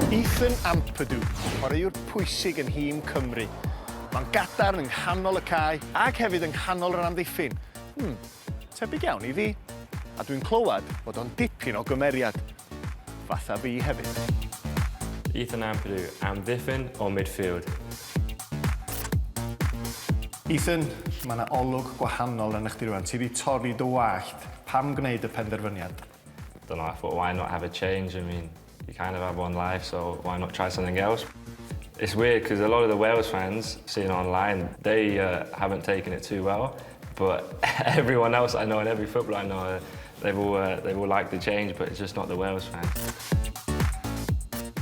Ethan Ampadu, chwaraewr pwysig yn nhîm Cymru. Mae'n gadarn yng nghanol y cae ac hefyd yng nghanol yr amddiffyn. Hmm, tebyg iawn i fi. A dwi'n clywed bod o'n dipyn o gymeriad. Fatha fi hefyd. Ethan Ampadu, amddiffyn or midfield? Ethan, mae yna olwg gwahanol arna chdi rwan. Ti wedi torri dy wallt. Pam gwneud y penderfyniad? Don't know, I thought why not have a change? I mean, you kind of have one life, so why not try something else? It's weird because a lot of the Wales fans, seeing online, they uh, haven't taken it too well. But everyone else I know and every footballer I know, uh, they've all, uh, they've all liked the change, but it's just not the Wales fans.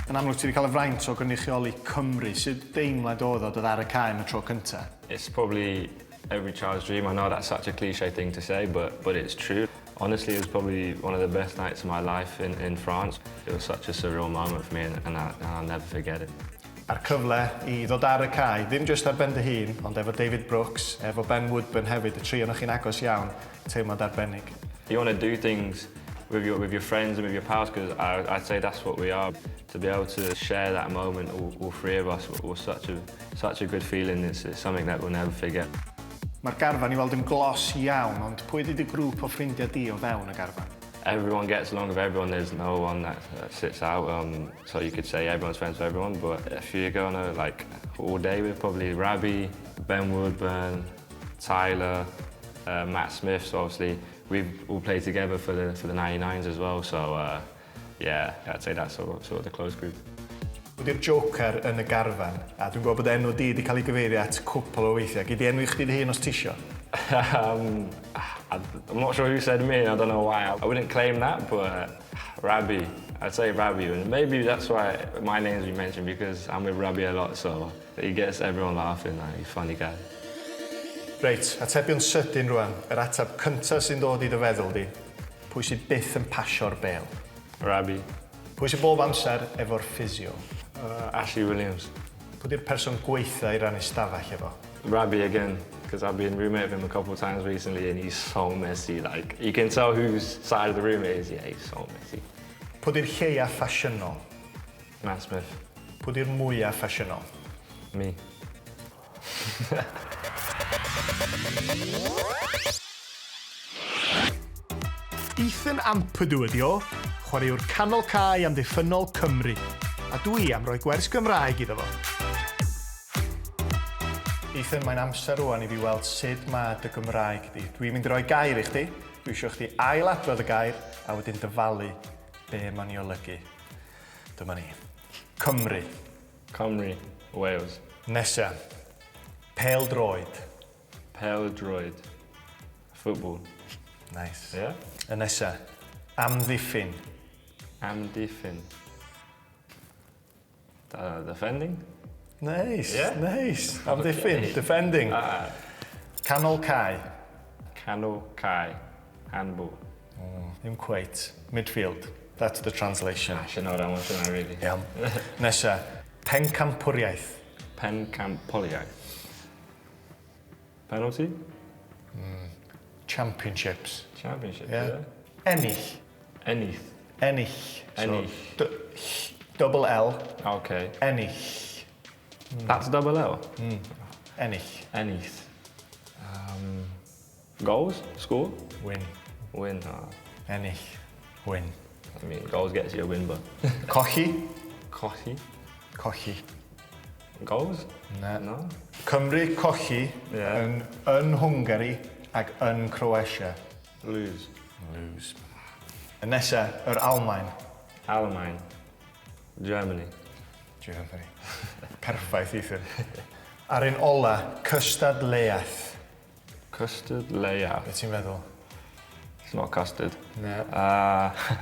Yn amlwg, ti wedi cael y fraint o gynrychioli Cymru. Sut deimlad oedd o dod ar y cae am y tro cyntaf? It's probably every child's dream. I know that's such a cliche thing to say, but, but it's true. Honestly, it was probably one of the best nights of my life in, in France. It was such a surreal moment for me and, and, I, and I'll never forget it. A'r cyfle i ddod ar y cae, ddim jyst ar ben dy hun, ond efo David Brooks, efo Ben Woodburn hefyd, y tri ohonoch chi'n agos iawn, teimlad arbennig. You want to do things with your, with your friends and with your pals, because I'd say that's what we are. To be able to share that moment, all, all three of us, was such a, such a good feeling. It's, it's something that we'll never forget. Mae'r garfan i weld yn glos iawn, ond pwy ydy dy grŵp o ffrindiau di o fewn y garfan? Everyone gets along with everyone, there's no one that, that sits out, um, so you could say everyone's friends with everyone, but if you're gonna like all day with probably Rabi, Ben Woodburn, Tyler, uh, Matt Smith, so obviously we've all played together for the, for the 99s as well, so uh, yeah, I'd say that's sort of, sort of the close group. Pwy 'di'r joker yn y garfan? A dwi'n gwybod bod enw di 'di cael ei gyfeirio at cwpl o weithiau. Gei di enwi chdi dy hun os tisio? um, I'm not sure who said me, I don't know why. I wouldn't claim that, but Rabi. I'd say Rabi. And maybe that's why my name's been mentioned, because I'm with Rabi a lot, so he gets everyone laughing. Like, he's a funny guy. Reit, atebion sydyn rwan. Yr ateb cyntaf sy'n dod i dy feddwl di. Pwy sydd byth yn pasio'r bêl? Rabi. Pwy sydd bob amser efo'r physio? Uh, Ashley Williams. Pwy di'r person gweitha i rannu stafell efo? Rabi again, because I've been roommate with him a couple of times recently and he's so messy. Like, you can tell whose side of the room it is. Yeah, he's so messy. Pwy di'r lleia ffasiynol? Matt Smith. Pwy di'r mwyaf ffasiynol? Me. Ethan Ampadu ydi o, chwaraewr canol cae amddiffynnol Cymru, a dwi am roi gwers Gymraeg iddo fo. Ethan, mae'n amser rwan i fi weld sut mae dy Gymraeg di. Dwi'n mynd i roi gair i chdi, dwi eisiau chdi ail-adrodd y gair a wedyn dyfalu be mae'n ei olygu. Dyma ni. Cymru. Cymru, Wales. Nesa. Pêl-droed. Pêl-droed. Football. Nice. Yeah? Y nesa. Amddiffyn. Amddiffyn. Uh, defending? Nice, yeah? nice. Amddiffyn, okay. defending. Uh, Canol cae. Canol cae. Handball. Mm, ddim quite. Midfield. That's the translation. I should know that one, shouldn't I, really? Iawn. Nesa. Pencampwriaeth. Pencampwriaeth. Penalty? Mm. Championships. Championship, yeah. yeah. Ennill. Ennill. Ennill. Ennill. So, double L. Okay. Ennill. Mm. That's double L? Mm. Ennill. Ennill. Um, goals? Score? Win. Win. Oh. Ennill. Win. I mean, goals gets you a win, but... Colli. Colli. Colli. Goals? Na. No. Cymru colli yeah. yn, yn Hwngari ac yn Croatia. Lose. Lose. Y nesa, yr Almaen. Almaen. Germany. Germany. Perffaith, Ethan. A'r un ola, cystadleuaeth. Cystadleuaeth. Be ti'n feddwl? It's not custard. Na. Uh,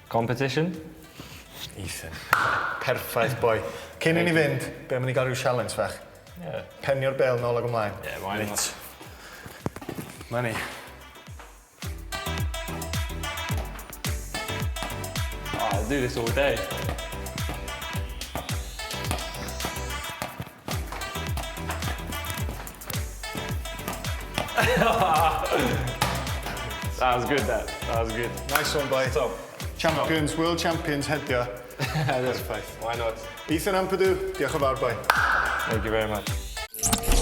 competition? Ethan. Perffaith, boi. Cyn i ni fynd, be am i ni gael rhyw sialens fach? Yeah. Penio'r bel nôl ag ymlaen. Yeah, why not? Money. Oh, I'll do this all day. That was good, that. That was good. Nice one, boy. Top. Champions, world champions, hedio. Perffaith. Why not? Ethan Ampadu, diolch yn fawr boi. Thank you very much.